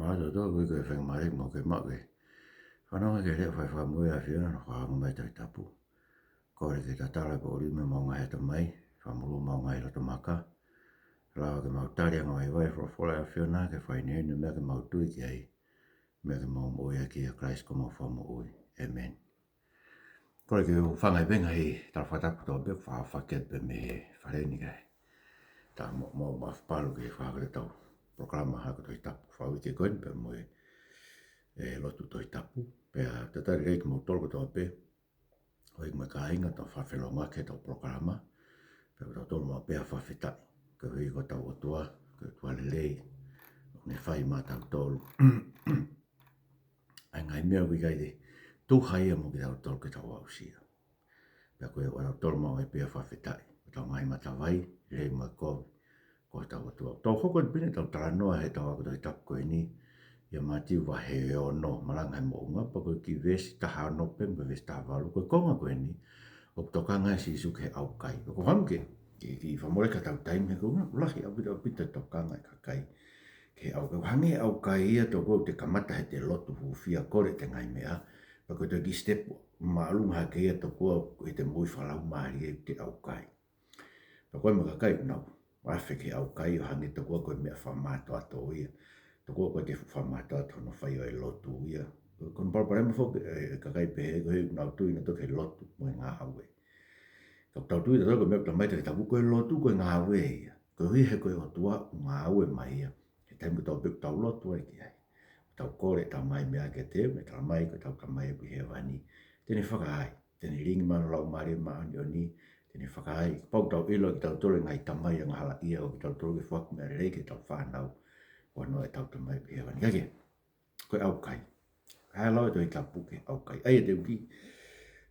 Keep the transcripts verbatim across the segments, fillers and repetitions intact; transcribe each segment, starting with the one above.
Mālō ʻOtua, koeʻuhi ko e faingamālie kuo mau maʻu ke fanongo ki he leʻo fai fakamoʻui ʻa e ʻAfiona, ʻoku hanga mai ʻa e Tohi Tapu. Kole ke tatala e poʻuli mei homau ngaahi ʻatamai, fakamolū homau ngaahi loto maka. Lava ke mau tali angavaivai e folofola ʻa e ʻAfiona, ke fakahinohino e meʻa ke mau tui ki ai, meʻa ke mau moʻui ʻaki, ʻia Kalaisi ko homau Fakamoʻui. ʻĒmeni. Kole ke u hūfanga pē he ngaahi tala fakatapu kotoa pē, fakafeʻiloaki pē mei he fale ni kae ʻatā mo, mo, mo e fakapalu ke fakahoko ʻetau polokalama hako Tohi Tapu fakauike ko eni pea mo e, e lotu Tohi Tapu. Pea talitali lelei kimoutolu kotoa pē, ʻoku ʻi ai mo e kāinga ʻoku tau fakafelongoaki heʻetau polokalama. Pea ʻoku tau tonu maʻu pē ha fakafetaʻi, koeʻuhi ko hotau ʻOtua, ko e ʻOtua lelei, ʻoku ne fai maʻatautolu ʻa e ngaahi meʻa ʻoku ʻikai te tuha ia mo kitautolu ke tau aʻusia. Pea ko ia ʻoku tau tonu maʻu ai pē ha fakafetaʻi, ko hotau ngaahi matavai, lelei mo e kovi, ko hotau ʻOtua. Tau hoko atu pē ʻi heʻetau talanoa heʻetau ako Tohi Tapu ko eni, ʻia Mātiu vahe ono, Malanga ʻi he Moʻunga, pea ko e kiʻi veesi taha ono pē mo e veesi taha valu. Ko e konga ko eni, ʻoku tokanga ai ʻa Sīsū ki he ʻaukai. Pea ʻoku ou fakaʻamu ke, ke, ke fakamoleki ʻetau taimi he ko e ʻuhinga ʻoku lahi ʻaupito, ʻaupito e tokanga ʻa e kakai ki he ʻaukai. Hangē ʻa e ʻaukai ia tokua ʻoku te kamata heʻete lotu hūfia kole ʻete ngaahi meʻa, pea ko e toe kiʻi step māʻolunga hake ia tokua ʻi heʻete moʻui fakalaumālie ʻoku te ʻaukai. Pea ko e meʻa kakai ʻoku nau afe ki he ʻaukai ʻo hangē tokua ko e meʻa fakamātoato ia. Tokua ʻoku ʻikai ke fakamātoato hono fai ʻo e lotu ia. Ko hono palopalema foki e, e kakai pehē ko e ʻoku nau tui nautolu ki he lotu mo e ngāue. Ka ʻoku tau tui nautolu ko e meʻa ʻoku talamai ʻe he Tohi Tapu ko e lotu ko e ngāue ia. Koeʻuhi he ko e ʻOtua ʻoku ngāue mai ia he taimi kotoa pē ʻoku tau lotu ai ki ai. ʻOku tau kole ʻetau ngaahi meʻa kiate ia, mo e talamai ko ʻetau Tamai ʻoku ʻi hēvani te ne fakaai, te ne lilingi mai hono Laumālie Māʻoniʻoni, te ne fakaai. Kapau ʻoku tau ʻilo ʻe kitautolu e ngaahi tamai angahalaʻia ʻo kitautolu ke foaki meʻa lelei ki heʻetau fānau, ʻoku ʻi ai ʻetau Tamai ʻoku ʻi hēvani. Ka ko e, ko e ʻaukai. ʻA e lau ʻa e Tohi Tapu ki he ʻaukai. ʻA ia te u kiʻi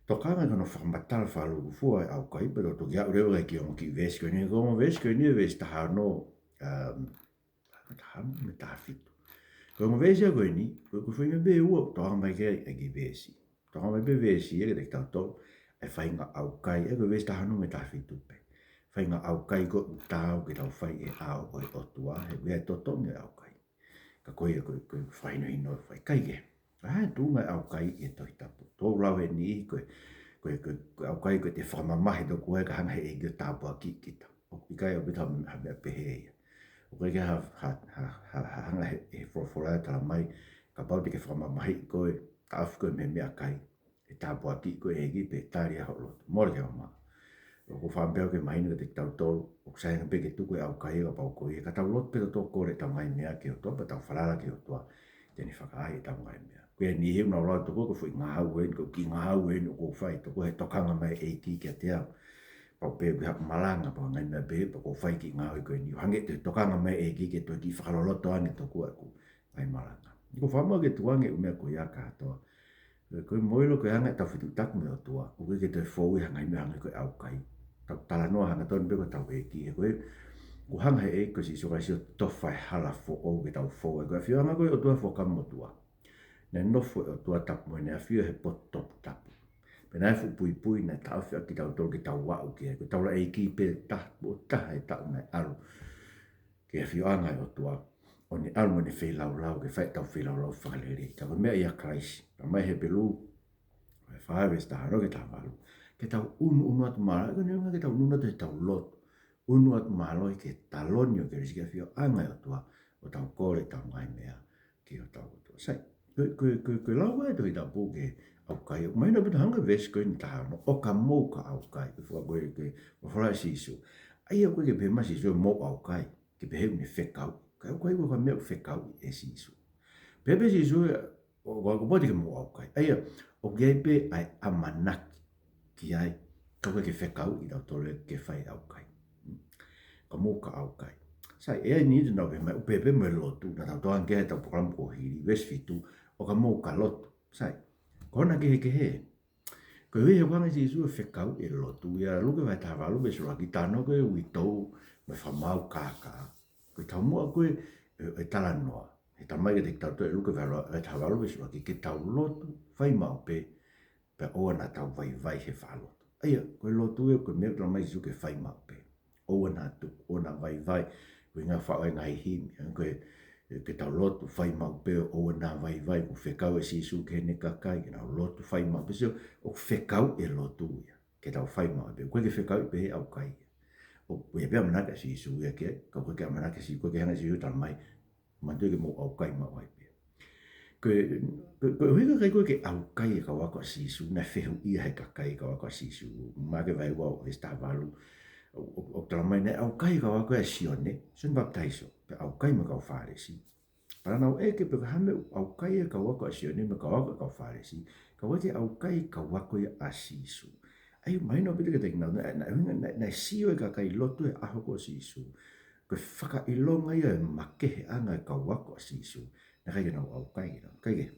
tokanga ki hono fakamatala fakalūkufua e ʻaukai, pea tau toki aʻu leva ki he ongo kiʻi veesi ko eni. Ko e ongo veesi ko eni, veesi taha ono, um, taha ono mo e taha fitu. Ko e ongo veesi ia ko eni, ko e, ko e foʻi meʻa pē ʻe ua ʻoku tokanga mai ki ai e kiʻi veesi. Tokanga mai pē veesi ia kiate kitautolu ʻa e faʻahinga ʻaukai, ʻa ia ko e veesi taha ono mo e taha fitu pē. Faʻahinga ʻaukai ko ē ʻoku taau ke tau fai ʻi he ʻao ʻo e ʻOtua, he ʻoku ʻi ai e totongi ʻo e ʻaukai. Ka ko ia ko e, ko e fakahinohino ʻoku fai ki ai. ʻA e tuʻunga e ʻaukai ʻi he Tohi Tapu. Tau lau heni ko e, ko e, ko e, ko e ʻaukai ko ʻete fakamamahi tokua ia ka hanga he ʻEiki ʻo tāpuakiʻi kita. ʻOku ʻikai ʻaupito ha, ha meʻa pehē ia. ʻOku ʻikai ha, ha, ha, ha, ha hanga he, he folofola ʻo talamai, kapau te ke fakamamahiʻi koe, taʻofi koe mei he meʻakai, ʻe tāpuakiʻi koe ʻe he ʻEiki pe tali ʻa hoʻo lotu. Mole ke mamaʻo. ʻOku ou fakaʻamu pē au ke mahino kiate kitautolu, ʻoku sai ange pē ke tuku e ʻaukai ia kapau ko ia, ka tau lotu pē tautolu ʻo kole ʻetau ngaahi meʻa ki he ʻOtua, pea tau falala ki he ʻOtua te ne fakaai ʻetau ngaahi meʻa. Ko e niʻihi ʻoku nau lau tokua ko e foʻi ngāue eni, ko e kiʻi ngāue eni ʻoku ou fai, tokua he tokanga mai e ʻEiki kiate au. Pau pē ʻoku ʻi ai haʻaku malanga, pau ngaahi meʻa pē, pea ʻoku ou fai e kiʻi ngāue ko eni. ʻO hangē ʻe toe tokanga mai e ʻEiki ke toe kiʻi fakaloloto ange tokua ʻeku ngaahi malanga. ʻOku ou fakaʻamu ke tuku ange e ʻū meʻa ko ia kātoa. Ko e, ko e mou ʻilo ko e anga ʻetau fetuʻutaki mo e ʻOtua, ʻoku ʻikai ke toe fou ia he ngaahi meʻa hangē ko e ʻaukai. Tau talanoa hangatonu pē ko hotau ʻEiki, he ko e, ʻoku hanga he ʻEiki ko Sīsū Kalaisi ʻo tofa e hala foʻou ke tau fou ai. Ko e ʻafioʻanga ko ē ʻo e ʻOtua Fuakava Motuʻa. Naʻe nofo e ʻOtua Tapu mo ʻene ʻafio he potu toputapu. Pea naʻe fuʻu puipui, naʻe taʻofi ʻaki kitautolu ke tau aʻu ki ai. Ko hotau laʻi ʻeiki pē taha, ʻo taha e taʻu naʻe ʻalu ki he ʻafioʻanga ʻo e ʻOtua, ʻo ne ʻalu mo ʻene feilaulau, ke fai ʻetau feilaulau fakalelei. Ka ko e meʻa ʻia Kalaisi, talamai ʻe Hepelū vahe fā veesi taha ono ki he taha valu, ke tau ʻunuʻunu atu mālohi, ko e ʻuhinga ke tau ʻunuʻunu atu heʻetau lotu, ʻunu atu mālohi ki he taloni ʻo Kalaisi, ki he ʻafioʻanga ʻo e ʻOtua, ʻo tau kole ʻetau ngaahi meʻa ki hotau ʻOtua. Sai, ko e, ko e, ko e, ko e lau ʻa e Tohi Tapu ki he ʻaukai, ʻoku mahino ʻaupito hangē ko e veesi ko eni taha ono, ʻo ka mou ka ʻaukai, ko e faka-, ko e, ko e folofola ʻa Sīsū. ʻA ia ʻoku ʻikai ke pehē mai ʻe Sīsū ʻe mou ʻaukai, ke pehē ʻoku ne fekauʻi. Ka ʻoku ʻikai ko ha meʻa ʻoku fekauʻi ʻe Sīsū. Pehē pē ʻe Sīsū, ʻo, ʻo, ʻoku ʻikai te ke mou ʻaukai. ʻA ia, ʻoku ʻi ai pē ʻa e ʻamanaki ki ai, ka ʻoku ʻikai ke fekauʻi kitautolu ia ke fai ʻaukai. Ka mou ka ʻaukai. Sai, ʻe ʻi ai e niʻihi te nau pehē mai, ʻoku pehē pē mo e lotu, naʻa tau tokanga ki ai heʻetau polokalama kuo hili, veesi fitu, ʻo ka mou ka lotu. Sai, ko hono kehekehe. Koeʻuhi he ʻoku hanga ʻe Sīsū ʻo fekauʻi e lotu, ʻia Luke vahe taha valu veesi ʻuluaki, talanoa ko ē ki he uitou mo e fakamaau kākā. Ko e taumuʻa ko ē ʻo e, ʻo e talanoa, he talamai kiate kitautolu ʻe Luke vahe, vahe taha valu veesi ʻuluaki, ke tau lotu, fai maʻu pē, pea ʻoua naʻa tau vaivai he faʻa lotu. ʻA ia, ko e lotu ē, ko e meʻa ʻoku talamai ʻe Sīsū ke fai maʻu pē. ʻOua naʻa tuku, ʻoua naʻa vaivai, ko e ʻuhinga faʻo e ngaahi himi, ko e, Ke tau lotu, fai maʻu pē ʻo ʻoua naʻa vaivai, ʻoku fekau ʻe Sīsū ki heʻene kakai ke nau lotu, fai maʻu pē. Sio, ʻoku fekau e lotu ia ke tau fai maʻu pē. ʻOku ʻikai ke fekauʻi pē ʻe he ʻaukai ia. ʻOku ʻi ai pē ʻamanaki ʻa Sīsū ia ki ai, ka ʻoku ʻikai ke ʻamanaki ʻa Sīsū, ʻoku ʻikai ke hanga ʻe Sīsū ʻo talamai, manatuʻi ke mou ʻaukai maʻu ai pē. Ko e, ko e, ko e ʻuhinga ʻikai ko ē ke ʻaukai e kau ako ʻa Sīsū, naʻe fehuʻia ʻe he kakai e kau ako ʻa Sīsū. Maʻake vahe ua veesi taha valu, ʻo, ʻo, ʻo talamai naʻe ʻaukai e kau ako ʻa Sione, Sione Papitaiso, pea ʻaukai mo e kau Fālesi. Pea naʻa nau ʻeke pe ko e hā e meʻa ʻoku ʻaukai e kau ako ʻa Sione mo e kau ako ʻa e kau Fālesi, ka ʻoku ʻikai ke ʻaukai e kau ako ia ʻa Sīsū. ʻA ia, mahino ʻaupito kiate kinautolu, naʻe, naʻe, naʻe, naʻe sio e kakai lotu he ʻaho ko ē ʻo Sīsū ko e fakaʻilonga ia e makeheʻanga e kau ako ʻa Sīsū, naʻe ʻikai ke nau ʻaukai kinautolu. Kae kehe,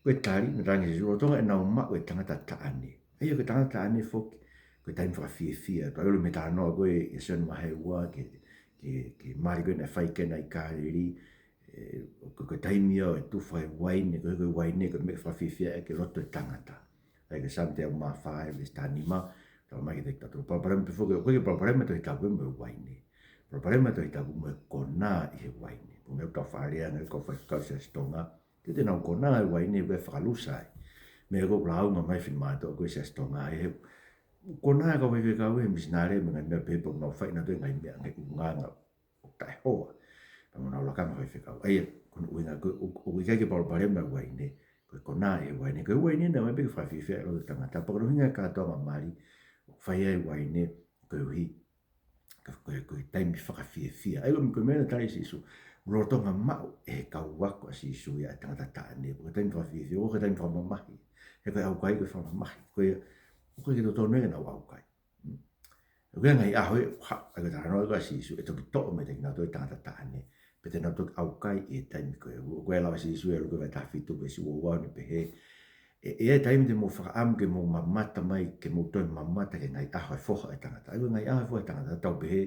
ko e tali naʻe talaange ʻe Sīsū, lolotonga ʻenau maʻu e tangata taʻane. ʻA ia, ko e tangata taʻane foki, ko e taimi fakafiefia. Ko e ʻuhinga e talanoa ko ē ʻia Sione vahe ua ki he, ki he, ki he mali ko ē naʻe fai ki ai ʻi Kāleli, ē, ko, ko e taimi ia ʻo e tufa e uaine, ko e, ko e uaine ko e meʻa fakafiefia ʻi he loto e tangata. ʻA ia ko Saame teau mā fā veesi taha nima, talamai kiate kitautolu, palopalema pē foki, ʻoku ʻikai ke palopalema e Tohi Tapu mo e uaine. Palopalema e Tohi Tapu mo e konā ʻi he uaine. Ko e meʻa ʻoku tau fakalea ange ʻe he kau faifekau Siasi Tonga, ke te nau konā e uaine, ʻoku ʻikai ke fakalūsai. Meʻa ko ē ʻoku lāunga mai e finemātuʻa ko ē Siasi Tonga, ʻe he konā e kau faifekau he misinale mo e ngaahi meʻa pehē, pea nau fai ʻenautolu e ngaahi meʻa, ngaahi ʻulungaanga ʻoku taʻehoa pea mo ʻenau lakanga faifekau. ʻA ia, ko hono ʻuhinga ko ē, ʻoku, ʻoku ʻikai ke palopalema e uaine, ko e konā e uaine. Ko e uaine naʻe ʻomai pē ke fakafiefia e loto e tangata. Pea ko hono ʻuhinga e kātoanga mali ʻoku fai ai e uaine, koeʻuhi ko e, ko e, ko e taimi fakafiefia. ʻA ia, ko e meʻa naʻe tali ʻe Sīsū, lolotonga maʻu ʻe he kau ako ʻa Sīsū ia e tangata taʻane, ko e taimi fakafiefia, ko e taimi fakamamahi. He ko e ʻaukai ko e fakamamahi. Ko ia, ʻoku ʻikai ke totonu ia ke nau ʻaukai. ʻOku ʻi ai e ngaahi ʻaho ia, ha, ʻa ia ko e talanoa ko ē ʻa Sīsū, ʻe toki toʻo meiate kinautolu e tangata taʻane, pea te nau toki ʻaukai ʻi he taimi ko ē. ʻOku ʻi ai e lau ʻa Sīsū ʻia Luke vahe taha fitu veesi ua ua, ʻo ne pehē, ʻE, ʻe ʻi ai e taimi te mou fakaʻamu ke mou mamata mai, ke mou toe mamata ki he ngaahi ʻaho e Foha ʻo e Tangata. ʻA ia ko e ngaahi ʻaho e Foha ʻo e Tangata, tau pehē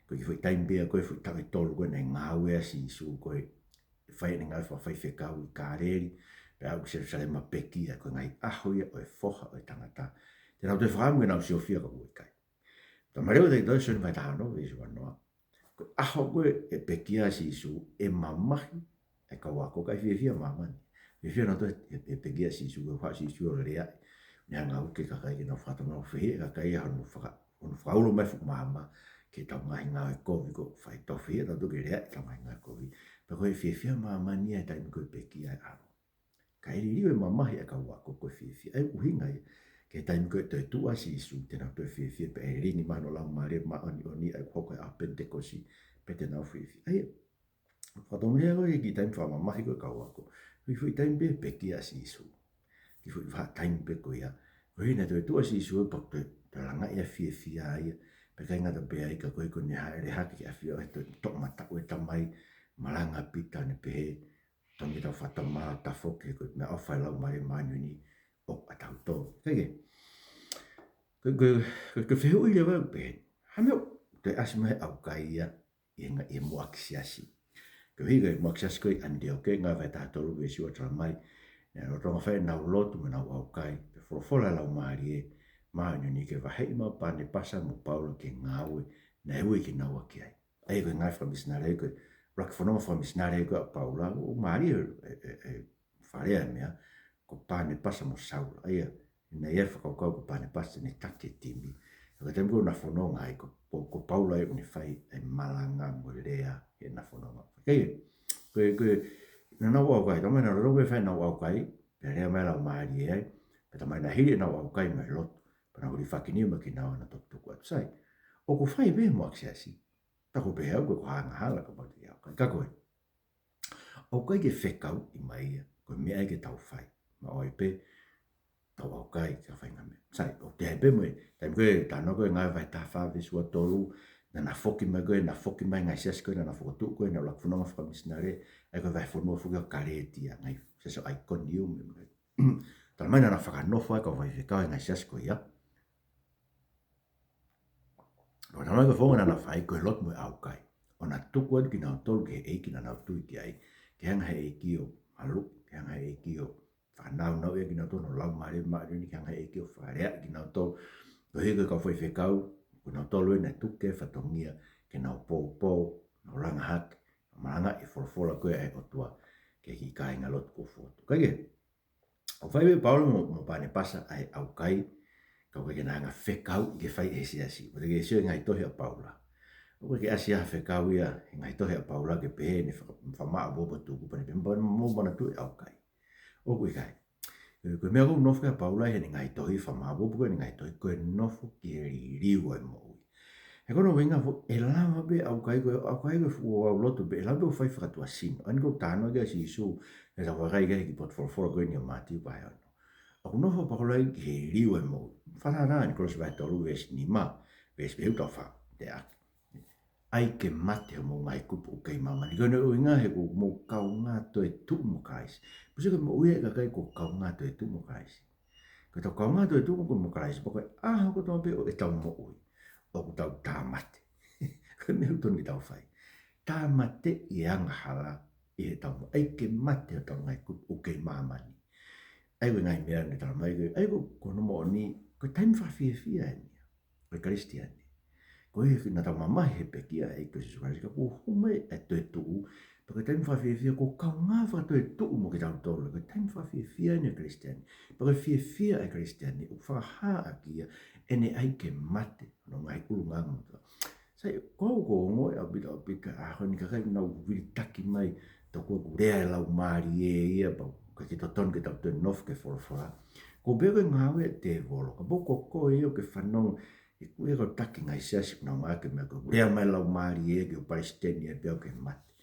ko e kiʻi foʻi taimi pē ia ko ē, foʻi taʻu ʻe tolu ko ē naʻe ngāue ai ʻa Sīsū ko ē, ʻo fai ʻene ngāue fakafaifekau ʻi Kāleli, pea aʻu ki Selūsalema ʻo pekia. Ko e ngaahi ʻaho ia ʻo e Foha ʻo e Tangata. Te nau toe fakaʻamu ke nau siofia ka ʻoku ʻikai. Talamai leva ʻe Sione vahe taha ono veesi ua noa, ko e ʻaho ko ē ʻe pekia ai ʻa Sīsū, ʻe mamahi e kau ako, kae fiefia māmani. Fiefia nautolu he, he pekia ʻa Sīsū, ko e haʻu ʻa Sīsū ʻo lea, ne hanga ʻo uki e kakai ke nau fakatomala. Fehiʻa e kakai ʻi hono faka-, hono fakaulo mai e fuʻu maama ki heʻetau ngaahi ngāue kovi, ko e faitoʻo. Fehiʻa tautolu ke lea ʻi heʻetau ngaahi ngāue kovi. Pea ko e fiefia māmani ia he taimi ko ē ʻe pekia ai e ʻAlo. Kae liliu e mamahi e kau ako, ko e fiefia. ʻA ia ko e ʻuhinga ia, ki he taimi ko ē ʻe toetuʻu ai ʻa Sīsū, te nau toe fiefia, pea ʻe lilingi mai hono Laumālie Māʻoniʻoni, ʻa ia ʻoku hoko e ʻaho Penitekosi, pea te nau fiefia. ʻA ia, fakatonulea ko ē ki he taimi fakamamahi ko ē e kau ako, ko e foʻi taimi pē ʻe pekia ai ʻa Sīsū. Kiʻi foʻi vahaʻa taimi pē ko ia. Koeʻuhi naʻe toetuʻu ai ʻa Sīsū pea toe, toe langa ia e fiefia ia. Pea ʻikai ngata pē ai, ka koeʻuhi ko ʻene hāʻele hake ki he ʻafio ʻo e to-, toʻomataʻu ʻo e Tamai, malanga ʻa Pita ʻo ne pehē, totonu ke tau fakatomala, tafoki, he ko e meʻaʻofa e Laumālie Māʻoniʻoni ʻoku ʻatautolu. Kae kehe, ko e, ko e, ko e, ko e fehuʻi leva ʻoku pehē, hā e meʻa ʻoku toe ʻasi mai ai e ʻaukai ia ʻi he ngaahi, ʻi he muʻaki siasi? Koeʻuhi ko e muʻaki siasi ko ē ʻi ʻAniteoke, Ngāue vahe taha tolu veesi ua, talamai, naʻe lolotonga fai ʻenau lotu mo ʻenau ʻaukai, pea folofola e Laumālie Māʻoniʻoni ke vaheʻi mai ʻa Panepasa mo Paula ki he ngāue naʻe ui kinaua ki ai. ʻA ia ko e ngāue fakamisinale, ko e ʻuluaki fononga fakamisinale ko ē ʻa Paula, ʻoku mālie e, e, e, e fakalea e meʻa, ko Panepasa mo Saula. ʻA ia, naʻe ʻi ai e fakakaukau ko Panepasa te ne taki e timi. Ka ko e taimi ko ē ʻoku na fononga ai, ko, ko, ko Paula ia ʻoku ne fai e malanga mo e lea heʻena fononga. Kae kehe, ko e, ko e, naʻa nau ʻaukai, talamai naʻa nau lolotonga fai ʻenau ʻaukai, pea lea mai e Laumālie ai, pea talamai naʻe hili ʻenau ʻaukai mo e lotu, pea nau hilifaki niu mai kinaua ʻo na toki tuku atu. Sai, ʻoku fai pē muʻaki siasi. Taku pē au ko e ko e angahala kapau te ke ʻaukai. Ka ko e ʻaukai ke fekauʻi mai ia, ko e meʻa ia ke tau fai. Maʻu ai pē ʻetau ʻaukai ke fai e ngaahi meʻa. Sai, ʻoku toe ʻi ai pē mo e taimi ko ē, talanoa ko ē Ngāue vahe taha fā veesi ua tolu, naʻa na foki mai ko ē, na foki mai e ngaahi siasi ko ē naʻa na fokotuʻu ko ē ʻenau ʻuluaki fononga fakamisinale, ʻa ia ko e vahefonua foki ʻo Kalētia, ngaahi siasi ʻo ʻAikoniumu mo e, talamai naʻa na fakanofo ai e kau faifekau he ngaahi siasi ko ia. Ko e talanoa ko ē founga naʻa na fai ko e lotu mo e ʻaukai, ʻo na tuku atu kinautolu ki he ʻEiki naʻa nau tui ki ai, ke hanga ʻe he ʻEiki ʻo maluʻi, ke hanga ʻe he ʻEiki ʻo fakanaunauʻi kinautolu hono Laumālie Māʻoniʻoni, ke hanga ʻe he ʻEiki ʻo fakaleaʻi kinautolu. Koeʻuhi ko e kau faifekau, ko kinautolu ē naʻe tuku ki ai e fatongia ke nau poupou, nau langa hake, malanga ʻi he folofola ko ē ʻa e ʻOtua ki he kiʻi kāingalotu kuo fotu. Kae kehe, ʻoku fai pē ʻe Paula mo, mo Panepasa ʻa e ʻaukai, ka ʻoku ʻikai ke na hanga ʻo fekauʻi ke fai ʻe he siasi. ʻOku ʻikai ke sio he ngaahi tohi ʻa Paula. ʻOku ʻikai ke ʻasi ha fekau ia he ngaahi tohi ʻa Paula ke pehē naʻe fa-, fakamaʻopoʻopo tuku pea ne pehē mo, mo manatu e ʻaukai. ʻOku ʻikai. Ko e, ko e meʻa ʻoku nofo ki ai ʻa Paula ʻi heʻene ngaahi tohi, fakamaʻopoʻopo ko ē ʻene ngaahi tohi, ko e nofo ki he liliu ʻo e moʻui. He ko hono ʻuhinga foki, ʻe lava pē ʻaukai ko ē, ʻaukai ko ē fuʻu ouau loto pē, ʻe lava pē ʻo fai fakatuʻasino. ʻA eni ʻoku talanoa ki ai ʻa Sīsū, ʻi heʻetau vakai ki he kiʻi potufolofola ko eni ʻa Mātiu vahe ono. ʻOku nofo ʻa Paula ia ki he liliu ʻo e moʻui. Fanana ʻa Kolosi vahe tolu veesi nima, veesi pehē ʻoku tau fakateʻaki. ʻAi ke mate homou ngaahi kupu ʻoku kei māmani. Ko hono ʻuhinga he kuo mou kaungā toetuʻu mo Kalaisi. Pea sio ki he moʻui ʻa e kakai kuo kaungā toetuʻu mo Kalaisi. Ko ʻetau kaungā toetuʻu ko ē mo Kalaisi, pea ko e ʻaho kotoa pē ʻo ʻetau moʻui, ʻoku tau tāmate. Ko e meʻa ʻoku totonu ke tau fai. Tāmateʻi e angahala ʻi heʻetau moʻui. ʻAi ke mate hotau ngaahi kupu ʻoku kei māmani. ʻA ia ko e ngaahi meʻa naʻe talamai ko ē, ʻa ia ko, ko hono moʻoni, ko e taimi fakafiefia eni ia ʻo e Kalisitiane. Ko ia naʻa tau mamahi he pekia ʻa e ʻEiki ko Sīsū Kalaisi, ka kuo hū mai e toetuʻu, pea ko e taimi fakafiefia, kuo kaungā fakatoetuʻu mo kitautolu, ko e taimi fakafiefia eni ʻo e Kalisitiane. Pea ko e fiefia ʻa e Kalisitiane, ʻoku fakahā ʻaki ia ʻene ʻai ke mate hono ngaahi ʻulungaanga motuʻa. Sai, ko au ʻoku ou ongoʻi ʻaupito ʻaupito ʻa e ʻaho ni kakai ʻoku nau vilitaki mai, tokua ʻoku lea e Laumālie ia, pea ʻoku ʻikai ke totonu ke tau toe nofo ki he folofola. Ko e pehē ko e ngāue ʻa e tēvolo, kapau ko koe ia ʻoku ke fanongo, ʻoku ʻi ai e kau taki ngaahi siasi ʻoku nau ngāueʻaki e meʻa ko e lea mai e Laumālie ke u palesiteni ai pea u ke mate.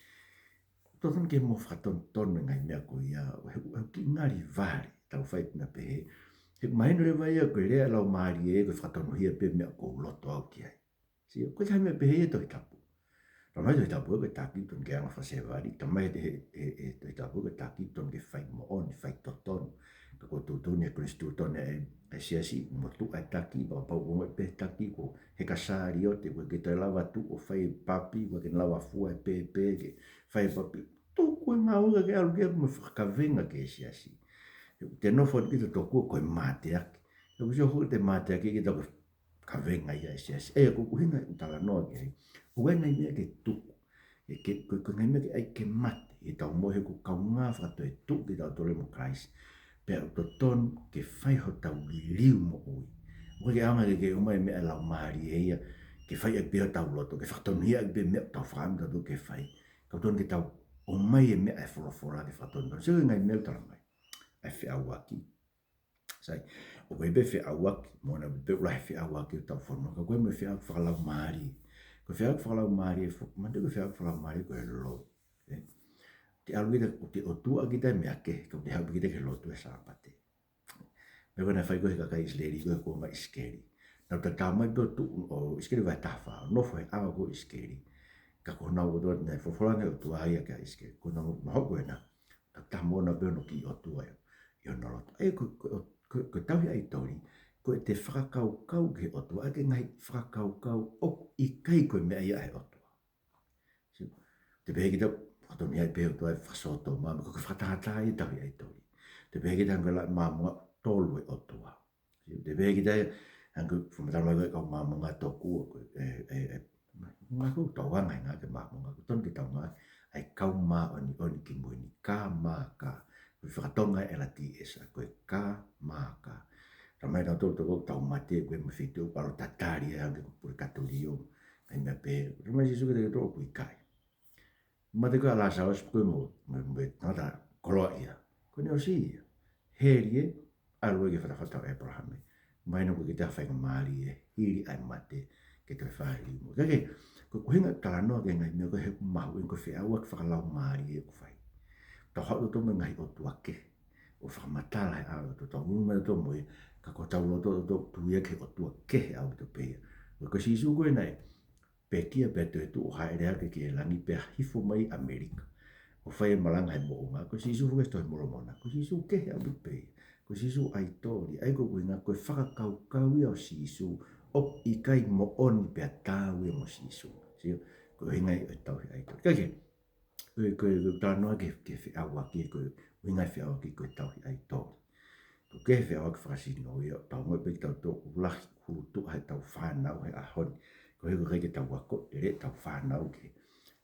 Totonu ke mou fakatonutonu e ngaahi meʻa ko ia, he, he ʻoku kiʻi ngali vale ʻetau fai e meʻa pehē. He mahino leva ia ko e lea e Laumālie ko e fakatonuhia pē meʻa ʻoku ou loto au ki ai. Sio, ʻoku ʻikai ha meʻa pehē ia he Tohi Tapu. Talamai ʻe he Tohi Tapu ko e taki totonu ke anga fakasevali, talamai ʻe he, he, he, he Tohi Tapu ko e taki totonu ke fai moʻoni, fai totonu. Ka ko e tuʻutuʻuni ʻa e konisitūtone ʻa e, ʻa e siasi, motuʻa e taki, pea kapau ʻoku ongoʻi pē ʻe he taki ko e heka saliote, ʻoku ʻikai ke toe lava ʻo tuʻu ʻo fai e papi, ʻoku ʻikai ke lava ʻo fua e pēpē ke fai e papi. Tuku e ngāue kae ke ʻalu ki ai mo e fakakavenga ki he siasi. He ʻoku te nofo atu kita tokua ko e mateaki. He ʻoku sio hoko te mateaki kita ko e kavenga ia ʻa e siasi. ʻA ia ko e ʻuhinga ʻoku ou talanoa ki ai. ʻOku ʻi ai e ngaahi meʻa ke tuku. Ke, ke, ko e, ko e ngaahi meʻa ke ʻai ke mate ʻi heʻetau moʻui he kuo kaungā fakatoetuʻu kitautolu mo Kalaisi. Pea ʻoku totonu ke fai hotau liliu moʻui. ʻOku ʻikai ke ʻaonga ke ke ʻomai e meʻa ʻa e Laumālie ia ke fai ʻaki pē hotau loto, ke fakatonuhia ʻaki pē meʻa ʻoku tau fakaʻamu tautolu ke fai. Ka ʻoku totonu ke tau ʻomai e meʻa ʻa e folofola ke fakatonutonu. Sio ki he ngaahi meʻa ʻoku talamai. ʻA e feʻauaki. Sai, ʻoku ʻi ai pē feʻauaki, mo na pē ʻoku lahi e feʻauaki ʻo ʻetau fonua, ka ʻoku ʻi ai mo e feʻauaki fakalaumālie. Ko e feʻauaki fakalaumālie, fo-, manatu ko e feʻauaki fakalaumālie ko e lotu. Ē? Te ʻalu kita, ʻoku te ʻotua kita e meʻa kehe, ka ʻoku te haʻu pē kita ki he lotu he Sāpate. Meʻa ko ē naʻe fai ko ē ʻe he kakai ʻIsileli ko ē he kuonga ʻo ʻIsikeli. Nau tatau mai pē ʻo tuʻu ʻo ʻIsikeli vahe taha fā, ʻo nofo he ʻao ko ē ʻo ʻIsikeli. Ka ko honau ʻotua naʻe folofola ange ʻe he ʻOtua ia kia ʻIsikeli. Ko honau, nau hoko ena, tatau mo na pē hono kiʻi ʻotua ia ʻi hono loto. ʻA ia ko, ko, ko, ko e tauhi ʻaitoli, ko ʻete fakakaukau ki he ʻOtua, ʻa e ngaahi fakakaukau ʻoku ʻikai ko e meʻa ia ʻa e ʻOtua. Sio, te pehē kita, fakatonuhia pē ʻe he ʻOtua e fakasōtoma, ko e fakatātā ia e tauhi ʻaitoli. Te pehē kita hangē ko e laʻi Māmonga tolu e ʻOtua. Sio, te pehē kita hangē ko e fakamatala mai ko ē ʻa e kau Māmonga tokua, ko e, e, e, e, ngaahi ko e tau anga e ngaahi ki he Māmonga, ʻoku totonu ke tau ngaahi, ʻa e kau māʻoniʻoni kimui ni, K M K, ko e fakatonga ʻa e L D S, ʻa ko e K M K. Talamai ʻe nautolu tokua ʻoku tau mate, ʻoku ʻi ai mo e feituʻu ʻoku ʻalu ʻo tatali ai hangē ko e pulekatōlio, ʻa e meʻa pehē. Talamai ʻe Sīsū kiate kitautolu ʻoku ʻikai. Mate ko ē ʻa Lāsalosi pea ko e mo, mo, mo e tangata koloaʻia. Ko ʻene ʻosi ia. Heli ē, ʻalu ē ki he fatafata ʻo ʻĒpalahame. Mahino ʻoku ʻikai ke toe faingamālie hili ʻa e mate ke toe fāʻeleʻi mo. Kae kehe, ko e ʻuhinga talanoa ki he ngaahi meʻa ko ē he ʻoku mahuʻinga ko e feʻauaki fakalaumālie ʻoku fai. Tau haʻu tautolu mo e ngaahi ʻotua kehe ʻo fakamatala he ʻao ʻo tautolu, ʻunu mai tautolu mo ia, ka ko hotau loto tautolu tui ia ki he ʻotua kehe ʻaupito pē ia. Ko e, ko Sīsū ko ē naʻe pekia pea toetuʻu ʻo hāʻele hake ki he langi pea hifo mai ʻAmelika ʻo fai e malanga he moʻunga. Ko Sīsū foki ʻi he Tohi ʻa Molomona, ko Sīsū kehe ʻaupito pē ia. Ko Sīsū ʻaitoli, ʻa ia ko e ʻuhinga ko e fakakaukau ia ʻo Sīsū ʻoku ʻikai moʻoni pea taau ia mo Sīsū. Sio, ko e ʻuhinga ia ʻo e tauhi ʻaitoli. Kae kehe, ko e, ko e, ko e talanoa ki he, ki he feʻauaki, ko e ʻuhinga e feʻauaki ko e tauhi ʻaitoli. Ko e feʻauaki fakasino ia, tau ongoʻi pē kitautolu ʻoku lahi hulutuʻa heʻetau fānau he ʻaho ni. Koeʻuhi ʻoku ʻikai ke tau ako, lele ʻetau fānau ki he,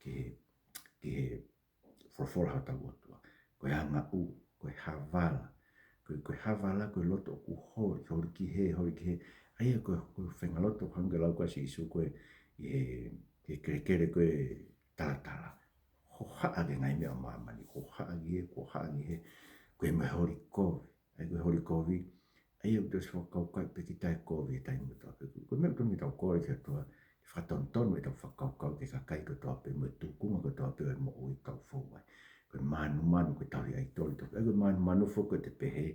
ki he ki he folofola hotau ʻOtua. Ko e angaʻuli, ko e havala. Ko e, ko e havala, ko e loto ʻoku holi, holi ki hē, holi ki hē. ʻA ia ko e, ko e faʻahinga loto hangē ko e lau ko ē ʻa Sīsū ko ē ʻi he, ʻi he kelekele ko ē talatala. Hohaʻa ki he ngaahi meʻa ʻo māmani, hohaʻa ki hē, hohaʻa ki hē. Ko e meʻa holi kovi, ʻa ia ko e holi kovi, ʻa ia ʻoku tau ʻosi fakakaukau pē ki he taʻe kovi he taimi kotoa pē. Ko e meʻa ʻoku totonu ke tau kole ki he ʻOtua ke fakatonutonu ʻetau fakakaukau ki he kakai kotoa pē mo e tūkunga kotoa pē ʻo e moʻui ʻoku tau fou ai. Ko e mānumanu, ko e tauhi ʻaitoli, ʻa ia ko e mānumanu foki ʻoku te pehē,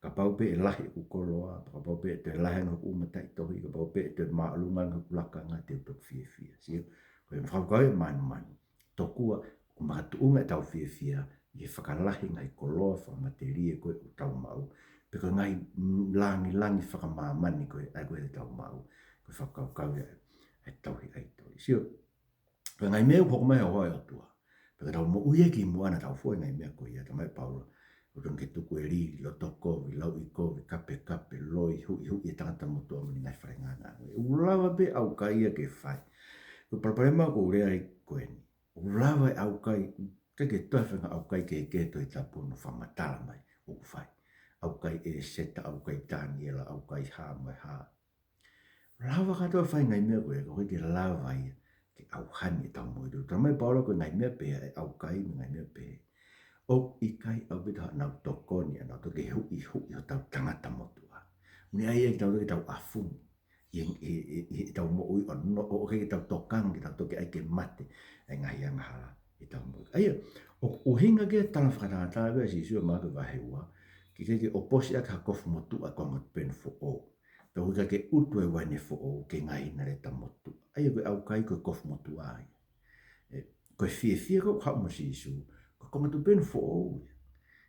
kapau pē ʻe lahi ʻeku koloa, kapau pē ʻe toe lahi ange hoku mataʻitohi, kapau pē ʻe toe māʻolunga ange hoku lakanga, te u toki fiefia. Sio, ko e fakakaukau ʻo e mānumanu. Tokua ʻoku makatuʻunga ʻetau fiefia ʻi he fakalahi e ngaahi koloa fakamatelie ko ē ʻoku tau maʻu, pe ko e ngaahi, mm, langilangi fakamāmani ko ē, ʻa ia ko ē te tau maʻu, ko e fakakaukau ia ʻa e tauhi ʻaitoli. Sio, ko e ngaahi meʻa ʻoku hoko mai he hoa ʻo e ʻOtua, pea ka tau moʻui ia kimuʻa naʻa tau fou he ngaahi meʻa ko ia, talamai ʻe Paula, ʻoku totonu ke tuku e lili, loto kovi, lauʻikovi, kapekape, loi, huʻihuʻi e tangata motuʻa mo ʻene ngaahi falengangango. ʻOku lava pē ʻaukai ia ke fai. Ko e palopalema ʻoku ou lea ai ko eni. ʻOku lava e ʻaukai, ʻikai ke toe faʻahinga ʻaukai kehekehe he Tohi Tapu ʻoku fakamatala mai ʻoku fai. ʻAukai ʻa ʻEseta, ʻaukai Taniela, ʻaukai hā mo e hā. Lava kātoa e fai e ngaahi meʻa ko ē, ka ʻoku ʻikai ke lava ia ke ʻauhani ʻetau moʻui. Talamai ʻe Paula ko e ngaahi meʻa pehē, e ʻaukai mo e ngaahi meʻa pehē, ʻoku ʻikai ʻaupito haʻanau tokoni ʻanautolu ke huʻihuʻi hotau tangata motuʻa. Mo ʻene ʻai ia kitautolu ke tau ʻafungi ʻi he, ʻi he, ʻi he, ʻetau moʻui ʻo no, ʻo, ʻoku ʻikai ke tau tokanga, ke tau toki ʻai ke mate ʻa e ngaahi angahala ʻi heʻetau moʻui. ʻA ia, ʻoku ʻuhinga ki ai e tala fakatātā ko ē ʻa Sīsū ʻi Maʻake vahe ua, ke ʻikai ke ʻoposi ʻaki ha kofu motuʻa e konga tupenu foʻou, pea ʻoku ʻikai ke utu e uaine foʻou ki he ngaahi hinaleta motuʻa. ʻA ia ko e ʻaukai ko e kofu motuʻa ia. ʻE, ko e fiefia ko ē ʻoku haʻu mo Sīsū, ko e konga tupenu foʻou ia.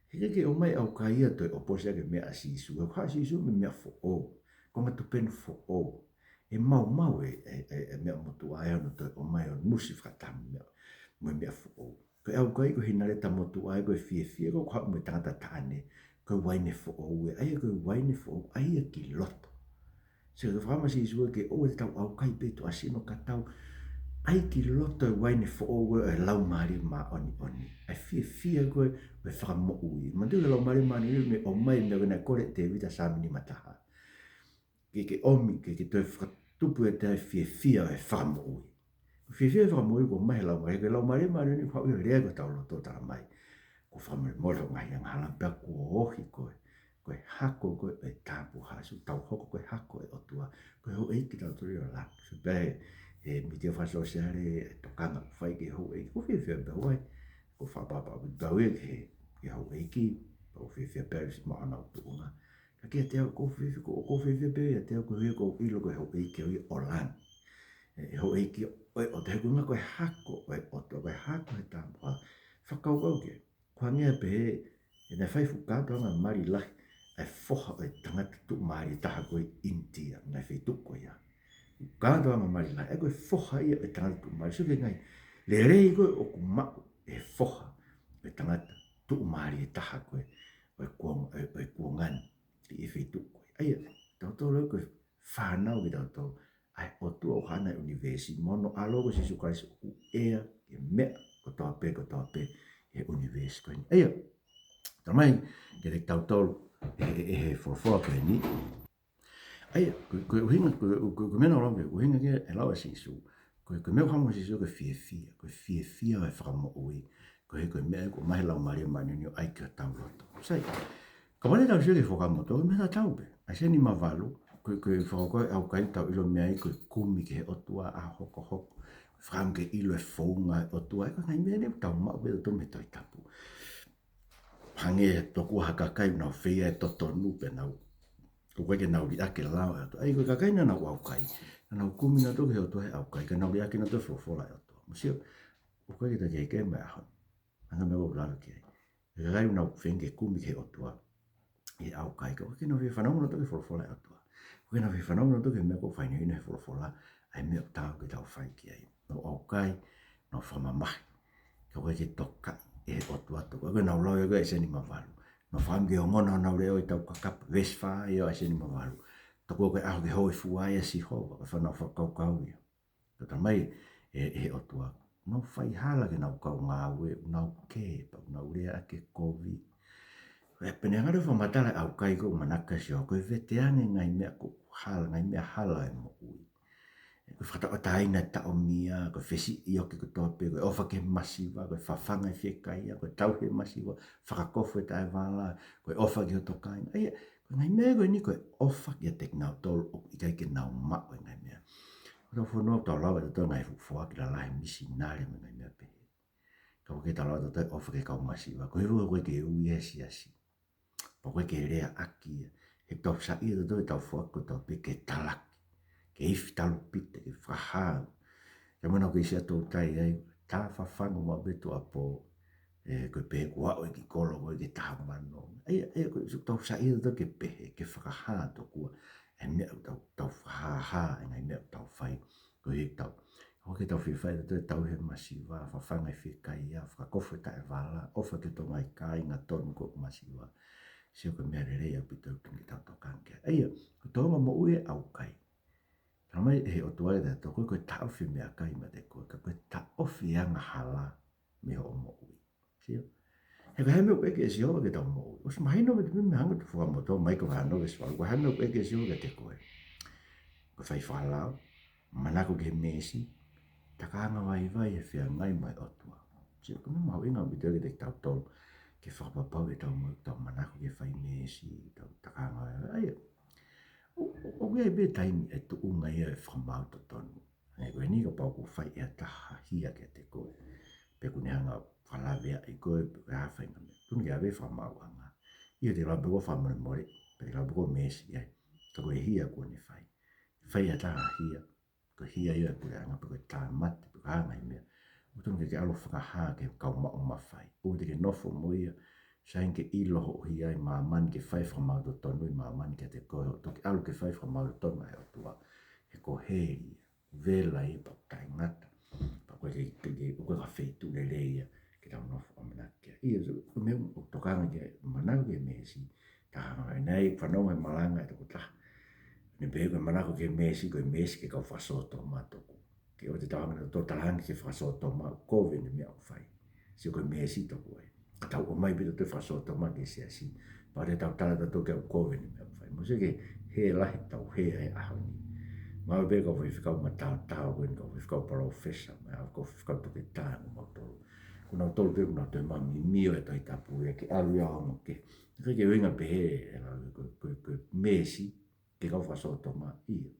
He ʻikai ke ʻomai e ʻaukai ia ʻo toe ʻoposi ʻaki e meʻa ʻa Sīsū, he ʻoku haʻu ʻa Sīsū mo e meʻa foʻou, konga tupenu foʻou. ʻE maumau e, e, e, e meʻa motuʻa ʻi hono toe ʻomai ʻo nusi fakataha mo e meʻa, mo e meʻa foʻou. Ko e ʻaukai ko e hinaleta motuʻa ia, ko e fiefia ko ē ʻoku haʻu mei he tangata taʻane, ko e uaine foʻou ia, ʻa ia ko e uaine foʻou, ʻai ia ki loto. Sio, ko e fakamatala ʻa Sīsū ke ʻoua te tau ʻaukai pē tuʻasino ka tau ʻai ki loto e uaine foʻou ʻo e Laumālie Māʻoniʻoni. ʻA e fiefia ko ē ʻo e fakamoʻui. Manatuʻi ko e Laumālie Māʻoniʻoni ʻoku ne ʻomai e meʻa ko ē naʻe kole ʻe Tēvita, Saame nima taha. Ke, ke ʻomi, ke, ke toe fakatupu ʻiate ia e fiefia ʻo e fakamoʻui. Ko e fiefia ʻo e fakamoʻui ʻoku ʻomai ʻe he Laumālie, ko e Laumālie Māʻoniʻoni ʻoku haʻu ia ʻo lea ki hotau loto, talamai, kuo fakamolemole hoʻo ngaahi angahala pea kuo ohi koe ko e hako ko ē ʻo e tāpuhā. Sio, tau hoko ko e hako ʻo e ʻOtua, ko e houʻeiki kitautolu ʻo langi. Sio pē he, he mītia fakasōsiale, e tokanga ʻoku fai ki he houʻeiki, ʻoku fiefia pē au ai. ʻOku ou fakapapau pē au ia ki he, ki he houʻeiki, ʻoku ou fiefia pē au siʻi maʻu honau tuʻunga. Ka kiate au, ʻoku ou fiefia, ʻoku ou fiefia pē au ʻiate au koeʻuhi ko e ʻilo ko e houʻeiki au ia ʻo langi. ʻE, e houʻeiki ʻo e ʻOtua, he ko e ʻuhinga ko e hako ʻo e ʻOtua, ko e hako ʻo e tāpuhā. Fakakaukau ki ai. ʻOku hangē pē he, he naʻe fai e fuʻu kātoanga mali lahi ʻa e foha ʻo e tangata tuʻumālie taha ko ē ʻi ʻInitia, ngaahi feituʻu ko ia. Kātoanga mali lahi, ʻa ia ko e foha ia ʻo e tangata tuʻumālie. Sio ki he ngaahi lelei ko ē ʻoku maʻu ʻe he foha ʻo e tangata tuʻumālie taha ko ē ʻo e kuong-, ʻo e, ʻo e kuonga ni ʻi he feituʻu ko ē. ʻA ia, tautolu ko e fānau kitautolu ʻa e ʻOtua ʻoku ʻi he ʻunivēsi, mo hono ʻAlo ko Sīsū Kalaisi ʻoku ʻea ki he meʻa kotoa pē, kotoa pē ʻi he ʻunivēsi ko eni. ʻA ia, talamai kiate kitautolu ʻe he, ʻe he folofola ko eni. ʻA ia, ko, ko e ʻuhinga, ko, ko, ko e meʻa naʻa ku lau ki ai, ʻuhinga ki he lau ʻa Sīsū. Ko, ko e meʻa ʻoku haʻu mo Sīsū ko e fiefia, ko e fiefia ʻo e fakamoʻui. Ko e, ko e meʻa ʻoku ʻomai ʻe he Laumālie Māʻoniʻoni ʻo ʻai ki hotau loto. Sai, kapau te tau sio ki he Fuakava Motuʻa, ko e meʻa tatau pē. ʻAisea nima valu, ko, ko e fakakaukau ʻaukai ʻoku tau ʻilo mei ai ko e kumi ki he ʻOtua ʻaho hokohoko. Fakaʻamu ke ʻilo e founga ʻo e ʻOtua, ʻa ia ko e ngaahi meʻa ni ʻoku tau maʻu pē ʻe tautolu mei he Tohi Tapu. Hangē tokua ha kakai ʻoku nau feia e totonu pea nau, ʻoku ʻikai ke nau liʻaki e lao ʻa e ʻOtua. ʻA ia ko e kakai naʻa nau ʻaukai, naʻa nau kumi nautolu ki he ʻOtua he ʻaukai, ka nau liʻaki nautolu e folofola ʻa e ʻOtua. Mou sio, ʻoku ʻikai ke ta kehekehe mo e ʻaho ni. Hangē ko e meʻa ʻoku ou lave ki ai. Ko e kakai ʻoku nau feinga ke kumi ki he ʻOtua ʻi he ʻaukai, ka ʻoku ʻikai ke nau fie fanongo nautolu ki he folofola ʻa e ʻOtua. ʻOku ʻikai ke nau fie fanongo nautolu ki he meʻa ʻoku faʻa ʻuhinga ʻi he folofola ʻa e meʻa ʻoku taau ke tau fai ki ai. Nau ʻaukai, nau fakamamahi. Ka ʻoku ʻikai ke tokaʻi ʻe he ʻOtua tokua. Ko e ʻuhinga naʻa ku lau ia ko ē ʻAisea nima valu. Nau fakaʻamu ke ongona honau leʻo ʻi heʻetau kakapa. Veesi fā ia ʻo ʻAisea nima valu. Tokua ko e ʻaho ke hōifua ai ʻa Sihova, ko e fānau fakakaukau ia. Ka talamai ʻe, ʻe he ʻOtua, ʻoku nau fai hala ki heʻenau kau ngāue, ʻoku nau kē, pea ʻoku nau lea ʻaki e kovi. Pea ne hanga ʻo fakamatala ʻe he ʻaukai ko ē ʻoku manako ki ai ʻa Sihova, ko e veteange e ngaahi meʻa ko ē ʻoku hala, ngaahi meʻa hala ʻo e moʻui. Ko e fakatauʻatāina e taʻomia, ko e fesiʻi ʻo e ʻofa kotoa pē, ko e ʻofa ki he masiva, ko e fafanga e fiekaia, ko e tauhi e masiva, fakakofu e taʻevala, ko e ʻofa ki hoto kāinga. ʻA ia, ko e ngaahi meʻa ko eni ko e ʻofa kiate kinautolu ʻoku ʻikai ke nau maʻu e ngaahi meʻa. Ko ʻetau fonua ʻoku tau lava ʻe tautolu e ngaahi fuʻu foaki lalahi misinale mo e ngaahi meʻa pehē. Ka ʻoku ʻikai ke tau lava ʻe tautolu e ʻofa ki he kau masiva. Ko e hā ʻoku ʻikai ke ui ia he siasi. Pea ʻoku ʻikai ke lea ʻaki ia. He ʻoku tau saiʻia tautolu ʻetau foaki kotoa pē ke talaki, ke ifi talupite, ke fakahā. Ka mena ke ʻi Siaʻatoutai ai, tā fafanga maʻu pē tuʻuapō, ē, ko e pehē kuo aʻu e kiʻi kolo ko ē ki he taha mano. ʻA ia, ʻa ia, ko e, ʻoku tau saiʻia tautolu ke pehē, ke fakahā tokua e meʻa ʻoku tau, tau fakahāhā, e ngaahi meʻa ʻoku tau fai. Ko e hā ʻoku tau, ʻoku ʻikai ke tau fie fai ʻe tautolu e tauhi e masiva, fafanga e fiekaia, fakakofu e taʻevala, ʻofa ki hoto ngaahi kāinga tonu ko ē ʻoku masiva. Sio, ko e meʻa lelei ʻaupito ʻoku totonu ke tau tokanga ki ai. ʻA ia, ko e tōʻonga moʻui e ʻaukai. Talamai ʻe he ʻOtua kiate kitautolu, ko e taʻofi e meʻakai meiate koe, ka ko e taʻofi e angahala mei hoʻo moʻui. Sio. He ko e hā e meʻa ʻoku ʻeke ʻe Sihova ke tau moʻui? ʻOsi mahino mei he meʻa ʻoku hanga atu Fuakava Motuʻa, Maika vahe ono veesi valu, ko e hā e meʻa ʻoku ʻeke ʻe Sihova kiate koe? Ko e fai fakalao, manako ki he meesi, takaanga vaivai he feangai mo e ʻOtua. Sio, ko e meʻa mahuʻinga ʻaupito kiate kitautolu, ke fakapapauʻi ʻetau moʻui, tau manako ki he fai meesi, tau takaanga vaivai. ʻA ia, ʻo, ʻo, ʻoku ʻi ai pē taimi ʻe tuʻunga ai e fakamaau totonu. Hangē ko eni, kapau ʻoku fai ʻe ha taha ha hia kiate koe, pe ʻoku ne hanga ʻo fakalaveaʻi koe, pe ko e hā e faʻahinga meʻa, totonu ke ʻave e fakamaauʻanga. ʻIo, te ke lava pē koe ʻo fakamolemole, pe te ke lava pē koe ʻo meesi ai. Ka ko e hia kuo ne fai. Fai ʻe ha taha ha hia, ko e hia ia ʻa e puleʻanga, pe ko e tāmate, pe ko e hā e ngaahi meʻa, ʻoku totonu ke ke ʻalu ʻo fakahā ki he kau maʻu mafai. ʻOua te ke nofo mo ia, sai ange ke ʻilo hoʻo hia ʻi māmani, ke fai e fakamaau totonu ʻi māmani kiate koe, ʻo toki ʻalu ke fai e fakamaau totonu ʻa e ʻOtua. He ko heli ia, vela ia, pea ʻoku taʻengata. Pea ʻoku ʻikai ke, ke, ke, ʻoku ʻikai ko ha feituʻu lelei ia ke tau nofo ʻamanaki ki ai. ʻIo, so, ko e meʻa ʻoku tokanga ki ai, manako ki he meesi, takaanga vaivai. Naʻe fanongo he malanga ʻa e tokotaha, ne pehē ko e manako ki he meesi, ko e meesi ki he kau fakasōtoma tokua. Ke ʻoua te tau hanga ʻo talaange ki he fakasōtoma ʻoku kovi ʻene meʻa ʻoku fai. Sio, ko e meesi tokua ia. Ka tau ʻomai pē ʻe tautolu e fakasōtoma ki he siasi, pea ʻoua te tau tala ʻe tautolu ki ai ʻoku kovi ʻene meʻa ʻoku fai. Mou sio ki he hē lahi ʻoku tau hē ai he ʻaho ni. Maʻu pē kau faifekau mataotao ko eni, kau faifekau palōfesa, mo e kau faifekau toketā, ko mautolu. Ko nautolu pē ʻoku nau toe mamimio he Tohi Tapu ia ke ʻalu ia ʻo ongo kehe. Naʻe ʻikai ke ʻuhinga pehē, ē, ko, ko, ko e meesi ki he kau fakasōtoma, ʻio.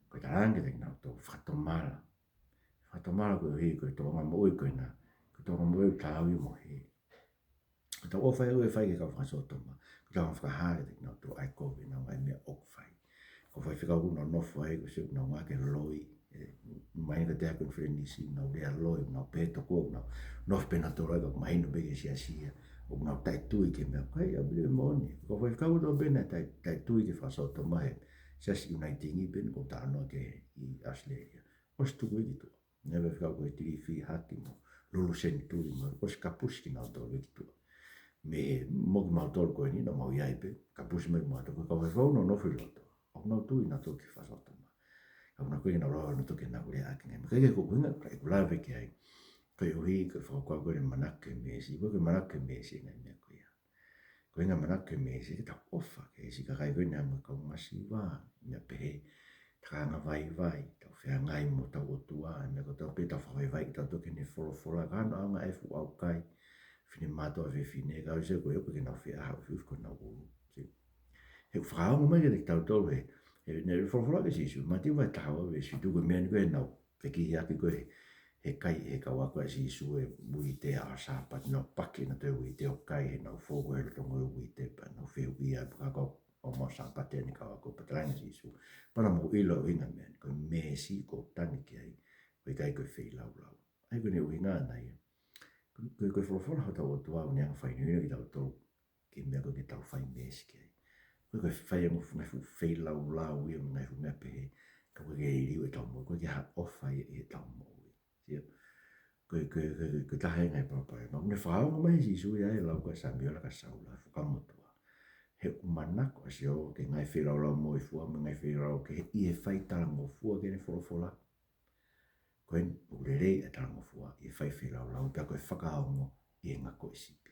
Ko e talaange kiate kinautolu, fakatomala. Fakatomala koeʻuhi ko e tōʻonga moʻui ko ena, ko e tōʻonga moʻui ʻoku taau ia mo e hē. Ko ʻetau ʻofa ia ʻoku fai ki he kau fakasōtoma, ko ʻetau fakahā kiate kinautolu ʻa e kovi ʻenau ngaahi meʻa ʻoku fai. Ko e faifekau ʻoku nau nofo ai, ko e sio ʻoku nau ngāueʻaki e loi, ē, mai ka te ako frenisi, nau lea loi, nau pehē tokua, nau nofo pē nautolu ai, ka mahino pē ki he siasi ia ʻoku nau taʻetui ki he meʻa ʻoku fai. ʻAupito moʻoni. Ko e faifekau kotoa pē naʻe taʻe, taʻetui ki he fakasōtoma he Siasi Uniting pē eni ʻoku ou talanoa ki ai ʻi ʻAositelēlia, ʻosi tuku ia ki tuʻa. Naʻe faifekau ko e Tilifi Haki mo Lulu Senituli mo, ʻosi kapusi kinautolu ia ki tuʻa. Mei he, mo kimautolu ko eni naʻa mau ʻi ai pē, kapusi mai kimautolu, ko e kau faifekau ʻoku nau nofo ʻi loto, ʻoku nau tui nautolu ki he fakasōtoma. Ka ʻoku nau, ʻoku ʻikai ke nau lava nautolu ke nau lea ʻaki e ngaahi meʻa. Ka ko e ʻuhinga ʻoku ou lave ki ai, koeʻuhi ko e fakakaukau ko eni manako ki he meesi, ko e manako ki he meesi e ngaahi meʻa ko ia. Ko e ʻuhinga manako ki he meesi, ke tau ʻofa ki he siʻi kakai ko eni, ʻa e kau masiva, meʻa pehē, takaanga vaivai, tau feangai mo hotau ʻOtua, meʻa kotoa pē, tau fakavaivai kitautolu ki heʻene folofola, ka hano ʻaonga e fuʻu ʻaukai, finemātuʻa fefine, ka ʻosi ko ē ʻoku ʻikai ke nau fie ʻā ʻo ufiufi ko honau ʻulu. Sio. He ʻoku fakaongo mai kiate kitautolu he, he, ne folofola ʻa Sīsū, Mātiu vahe taha ua veesi fitu, ko e meʻa ni ko ē naʻa nau fekihiʻaki ko ē he, he kai ʻe he kau ako ʻa Sīsū e uite ʻaho Sāpate, nau paki ʻenautolu e uite ʻo kai heʻenau fou ko ē he loto ngoi uite, pea nau fehuʻi ai pe ko e hā e ʻaho Sāpate ʻeni, kau ako, pea talaange ʻe Sīsū, pea naʻa mou ʻilo e ʻuhinga e meʻa ni, ko e meesi ʻoku ou tangi ki ai, ʻoku ʻikai ko e feilaulau. ʻA ia ko ʻene ʻuhinga ʻana ia. Ko e, ko e, ko e folofola hotau ʻOtua ʻoku ne hanga ʻo fakahinohino kitautolu ki he meʻa ko ē ke tau fai meesi ki ai. Ko e, ko e fai ange ʻo ngaahi fuʻu feilaulau ia mo e ngaahi fuʻu meʻa pehē, ka ʻoku ʻikai ke liliu ʻetau moʻui, ʻoku ʻikai ke ʻi ai ha ʻofa ia ʻi heʻetau moʻui. Sio. Ko e, ko e, ko e, ko e taha e ngaahi palopalema. Naʻe fakaongo mai ʻe Sīsū ia ʻi he lau ko ē ʻa Samiuela kia Saula, Fuakava Motuʻa. He ʻoku manako ʻa Sihova ki he ngaahi feilaulau moʻui fua mo e ngaahi feilaulau kehe ʻi he fai talangofua ki heʻene folofola. Ko eni, ʻoku lelei e talangofua ʻi he fai feilaulau, pea ko e fakaongo ʻi he ngako ʻi sipi.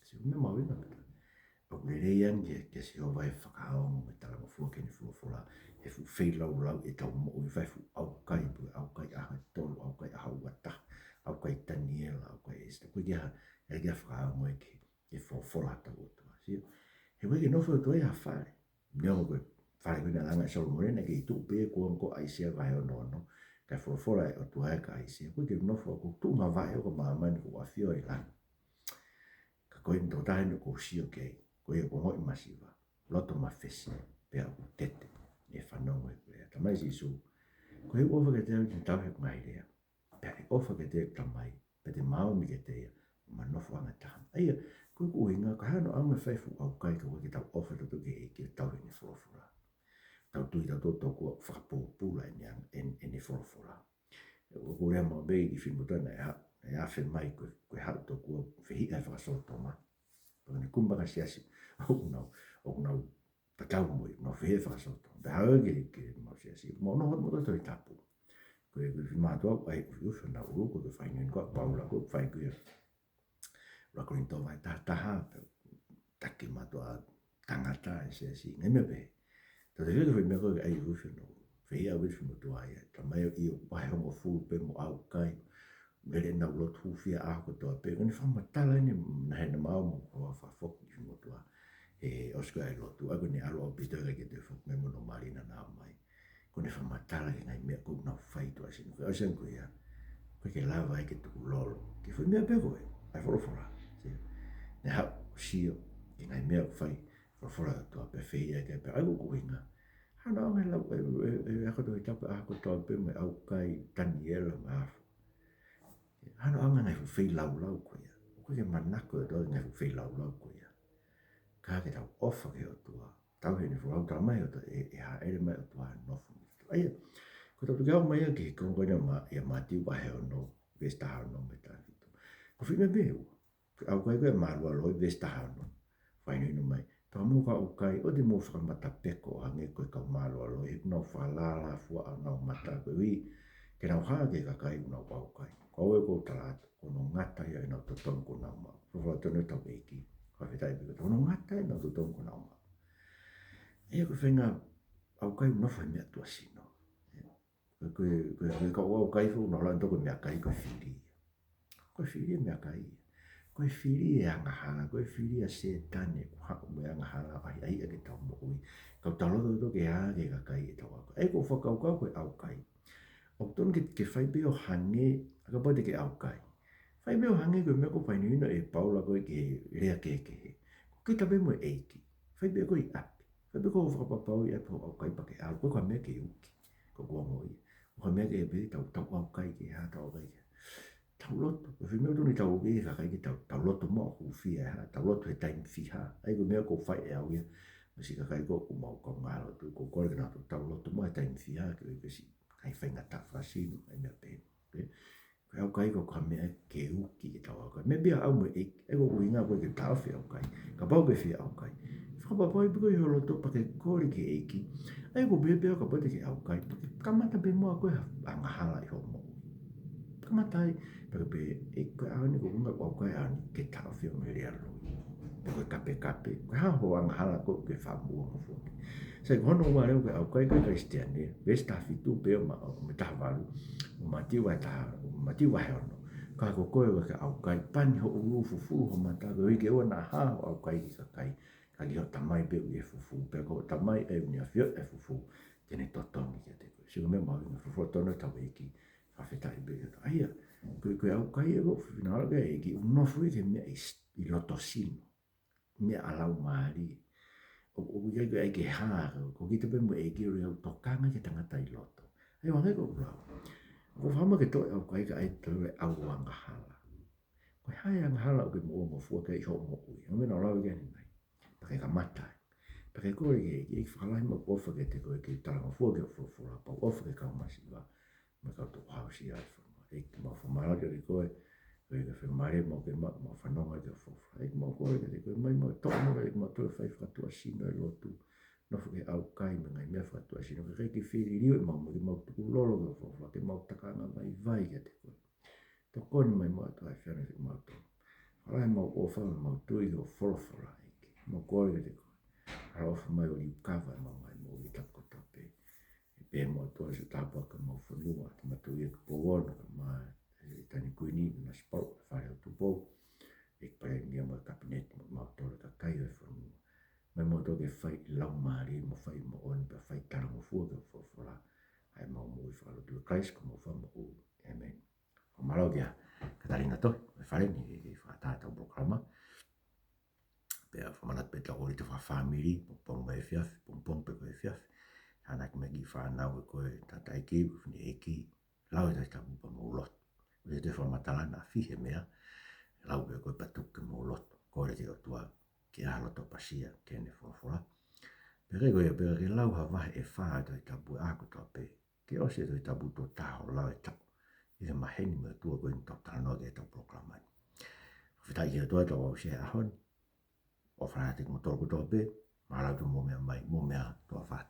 Sio, meʻa mahuʻinga pē. ʻOku lelei ange kia Sihova e fakaongo mo e talangofua ki heʻene folofola, he fuʻu feilaulau ʻetau moʻui, fai fuʻu ʻaukai, pē ʻaukai ʻaho ʻe tolu, ʻaukai ʻaho ua taha, ʻaukai Taniela, ʻaukai ʻEsita. ʻOku ʻikai ha, ʻikai ha fakaongo ia ki he folofola ʻa hotau ʻOtua. Sio, he ʻoku ʻikai ke nofo ʻOtua ia ha fale. Neongo ko e fale ko ē naʻe langa ʻe Solomone naʻe kei tuʻu pē ia, ko ē ko ʻAisea vahe ono ono. Kae folofola ʻe he ʻOtua ia kia ʻAisea, ʻoku ʻikai ke u nofo au, ʻoku ou tuʻu mavahe au ki he māmani, ʻoku ou ʻafio ʻi langi. Ka ko e tokotaha eni ʻoku ou sio ki ai, ko ia ʻoku ongoʻi masiva, loto mafesi, pea ʻoku tete ʻi he fanongo ʻeku lea. Talamai ʻe Sīsū, ko ia ʻoku ʻofa kiate au te ne tauhi ʻeku ngaahi lea, pea ʻe ʻofa kiate ia ʻeku Tamai, pea te ma ō mai kiate ia, ma nofo ʻo anga taha. ʻA ia, ko ʻeku ʻuhinga, ko e hā hano ʻaonga e fai fuʻu ʻaukai ka ʻoku ʻikai ke tau ʻofa tautolu ki he ʻEiki ʻo tauhi ʻene folofola? Tau tui tautolu tokua ʻoku fakapōpula ʻene, ʻene, ʻene folofola. ʻOku ou lea maʻu pē ki he finemotuʻa naʻe ha-, naʻe afe mai ko e, ko e haʻu tokua ʻo fehiʻa he fakasōtoma. Pea ne kumi ʻa e kau siasi ʻoku nau, ʻoku nau tatau mo ia, nau fehiʻa he fakasōtoma. Pea haʻu ki he, ki he maʻu siasi, mo nau hot moto Tohi Tapu. Ko e, ko e finemotuʻa ʻoku ʻai ʻufiʻufi honau ʻulu, ko e fai ngeni ko ē ʻa Paula, ko e fai ko ia ʻUluaki Kolinitō vahe taha taha, pea taki mātuʻa tangata e siasi, ngaahi meʻa pehē. Tau tau fika fai meʻa ko e ʻai ʻufiʻufi honau ʻulu. Fehiʻa ʻa e finemotuʻa ia, talamai ʻe ia ʻoku vahe hongofulu pē mo ʻaukai. Lele ʻenau lotu hūfia ʻaho kotoa pē. Ko ʻene fakamatala eni naʻe hena mau mo ko e fakafoki ki he finemotuʻa. He ʻosi ko ē ʻa e lotu, ʻa ia ko ʻene ʻalu ʻaupito, ʻikai ke toe foki mai mo hono mali naʻa nau ō mai. Ko ʻene fakamatala ki he ngaahi meʻa ʻoku nau fai tuʻasino. Ko e ʻosi ange ko ia, ʻoku ʻikai ke lava ai ke tukulolo ki he foʻi meʻa pē ko ē ʻa e folofola. Sio. Ne haʻu ʻo sio ki he ngaahi meʻa ʻoku fai folofola ʻa e ʻOtua pea fehiʻa ki ai pea ʻai ʻoku ʻuhinga. Hano ʻaonga e lau, e, e, e ako Tohi Tapu ʻaho kotoa pē mo e ʻaukai Taniela mo e hā fua. Hano ʻaonga e ngaahi fuʻu feilaulau ko ia. ʻOku ʻikai ke manako e ʻOtua ki he ngaahi fuʻu feilaulau ko ia. Ka ke tau ʻofa ki he ʻOtua. Tauhi ʻene folofola, talamai ʻe he ʻOtua ʻe, ʻe hāʻele mai e ʻOtua ʻo nofo mai. ʻA ia, ko ʻetau toki aʻu mai ia ki he konga ko ena ʻia Ma-, ʻia Mātiu vahe ono, veesi taha ono mo e taha fitu. Ko e foʻi meʻa pē ʻe ua. Ko e ʻaukai ko ē mālualoi, veesi taha ono. Fakahinohino mai, pea ko hoʻomou kau ʻaukai, ʻoua te mou fakamatapeko ʻo hangē ko e kau mālualoi, he ʻoku nau fakalālāfuaʻa honau mata koeʻuhi ke nau hā ki he kakai ʻoku nau ʻaukai. Ko au ʻoku ou tala atu, kuo ngata ia ʻenau totongi kuo nau maʻu. Folofola tonu ʻetau ʻEiki, fakafetaʻi pē, kuo ngata ʻenau totongi kuo nau maʻu. ʻA ia ko e faʻahinga ʻaukai ʻoku nofo he meʻa tuʻasino. Ko e, ko e, ko e, ko e kau ʻaukai foki ʻoku nau ʻalu ʻo toko meʻakai, ko e fili ia. Ko e fili e meʻakai ia. Ko e fili e angahala, ko e fili ʻa Sētane ʻoku haʻu mo e angahala ʻo ʻahiʻahiʻi ʻaki ʻetau moʻui. Ka ʻoku tau loto tautolu ke hā ki he kakai ʻetau ʻaukai. ʻA ia ko e fakakaukau ko e ʻaukai, ʻoku totonu ke, ke fai pē ʻo hangē, ʻa ia kapau te ke ʻaukai, fai pē ʻo hangē ko e meʻa ʻoku fakahinohino ʻe Paula ko ē ki he lea kehekehe. Ko kita pē mo e ʻEiki. Fai pē ko ē ʻi ʻapi. Fai pē ko hoʻo fakapapauʻi ʻa e pō ʻaukai pea ke ʻalu, ʻoku ʻikai ko ha meʻa ke uki. Ko e ongo ia. ʻOku ʻikai ko ha meʻa ke pehē tau, tau ʻaukai ke hā, tau ʻaukai ke hā. Tau lotu. Ko e foʻi meʻa ʻoku totonu ke tau ʻaukai ki he kakai ke tau, tau lotu muʻa ʻo hūfia e hā, tau lotu he taimi fiha. ʻA ia ko e meʻa ʻoku fai ʻe au ia mo e siʻi kakai ko ē ʻoku mau kaungā lotu, ʻoku ou kole ke nau tau, tau lotu muʻa he taimi fiha, ke ʻoua ke siʻi ngaahi faingataʻa fakasino, ngaahi meʻa pehē. Ko e ʻaukai ʻoku ʻikai ko ha meʻa ke uki ke tau ʻaukai. Meʻa pē ia ʻa au mo e ʻEiki, ʻa ia ko e ʻuhinga ko ē ke taʻofi e ʻaukai. Kapau ʻoku ke fie ʻaukai, fakapapauʻi pē ko ē ʻi ho loto pea ke kole ki he ʻEiki. ʻA ia ko e pehē pē kapau te ke ʻaukai, pea ke kamata pē muʻa ko ē ha angahala ʻi hoʻo moʻui. Kamata ai, pea ke pehē, ʻEiki, ko e ʻaho ni ʻoku ou ʻaukai, ʻaho ni ke taʻofi au mei he lea loi. Pe ko e kapekape, ko e hā hoʻo angahala ko ē ʻoku ke fakamoʻui mo foki. Sai, ko hono ua leva ko e ʻaukai ko ē Kalisitiane, veesi taha fitu pea mo e, mo e taha valu, ʻo Mātiu vahe taha, ʻo Mātiu vahe ono. Ka ko koe ʻoku ke ʻaukai, pani ho ʻulu, fufulu ho mata, koeʻuhi ke ʻoua naʻa hā hoʻo ʻaukai ki he kakai, ka ki hoʻo Tamai pē ʻoku ʻi he fufū, pea ko hoʻo Tamai ʻa ia ʻoku ne ʻafioʻi ʻa e fufū, te ne totongi kiate koe. Sio ko e meʻa mahuʻinga, folofola tonu ʻetau ʻEiki, fakafetaʻi pē ki he ʻOtua. ʻA ia, ko e, ko e ʻaukai ē ʻoku finangalo ki ai e ʻEiki, ʻoku nofo ia ki he meʻa ʻi s-, ʻi loto sino. Meʻa ʻa e laumālie. ʻO, ʻoku ʻikai ko e ʻai ke hā, ko kita pē mo e ʻEiki ʻoku tokanga ki he tangata ʻi loto. ʻA ia, hangē ko ʻeku lau, ʻoku ou fakaʻamu ke toe ʻaukai kae toe ʻai e angahala. Ko e hā e angahala ʻoku ke moʻua mo fua ki ai ʻi hoʻo moʻui? Hangē ko ʻeku lau ʻanenai. Pea ke kamata ai. Pea ke kole ki he ʻEiki, ʻEiki fakalahi mai ʻeku ʻofa kiate koe, ke talangofua ki hoʻo folofola, pea u ʻofa ki he kau masiva mo e kau tukuhausia ʻo e fonua. ʻEiki, mau fakamālō kiate koe, koeʻuhi ko e fiemālie ʻoku mau maʻu ke fanongo ki hoʻo folofola. ʻEiki, mau kole kiate koe, ʻomai, mau tō, mau, ʻEiki, mau toe fai fakatuʻasino e lotu. nofo ke ʻaukai mo e ngaahi meʻa fakatuʻasino, ke ʻikai ke fie liliu ʻemau moʻui, ke mau tukulolo ki ho folofola, ke mau takaanga vaivai kiate koe. Tokoni mai muʻa ʻOtua ʻe fianu kiate kimautolu. Fakalahi ʻemau ʻofa mo ʻemau tui ki ho folofola, ʻEiki. Mau kole kiate koe, ʻaloʻofa mai ʻo liukava ʻemau ngaahi moʻui he tapu kotoa pē. ʻE pehē muʻa ʻOtua siʻo tāpuaki homau fonua, Tama Tuʻi ʻEiki Pouono, kae ʻumaʻā e Tani Kuini, Nanasipauʻu, Fale ʻo Tupou, ʻEiki Palēmia mo e Kapineti, mo kimautolu e kakai ʻo e fonua. Mai muʻa ʻOtua ke fai ʻi laumālie, mo fai moʻoni, pea fai talangofua ki ho folofola. ʻA ʻemau moʻui fakalotu ʻia Kalaisi ko homau Fakamoʻui. ʻĒmeni. Fakamālō kia Katalina Tohi, ʻo e Fale ni, ʻi he fakataha ʻetau polokalama. Pea fakamanatu pē ʻetau ʻōlita fakafāmili, pongipongi mo e efiafi, pongipongi pē ko e efiafi. Tānaki mai e kiʻi fānau ʻe ko e tangataʻeiki, ko e fineʻeiki, lau e Tohi Tapu pea mou lotu. ʻOua te fakamatala naʻa fihi e meʻa, lau pē ko e patuku ke mou lotu. Kole ki he ʻOtua ke ʻai ha loto ʻapasia ki heʻene folofola. Pea ʻikai ko ia pē, ka ke lau ha vahe ʻe fā ʻo e Tohi Tapu he ʻaho kotoa pē. Ke ʻosi e Tohi Tapu tuʻo taha ʻo e lau ʻo e taʻu, ʻi he maheni mo e ʻOtua ko eni ʻoku tau talanoa ki ai heʻetau polokalama ni. Fakafetaʻi ki he ʻOtua ʻetau aʻusia he ʻaho ni. ʻOfa lahi atu kiate kimoutolu kotoa pē, mālō atu hoʻomou meʻa mai, mou meʻa toafa.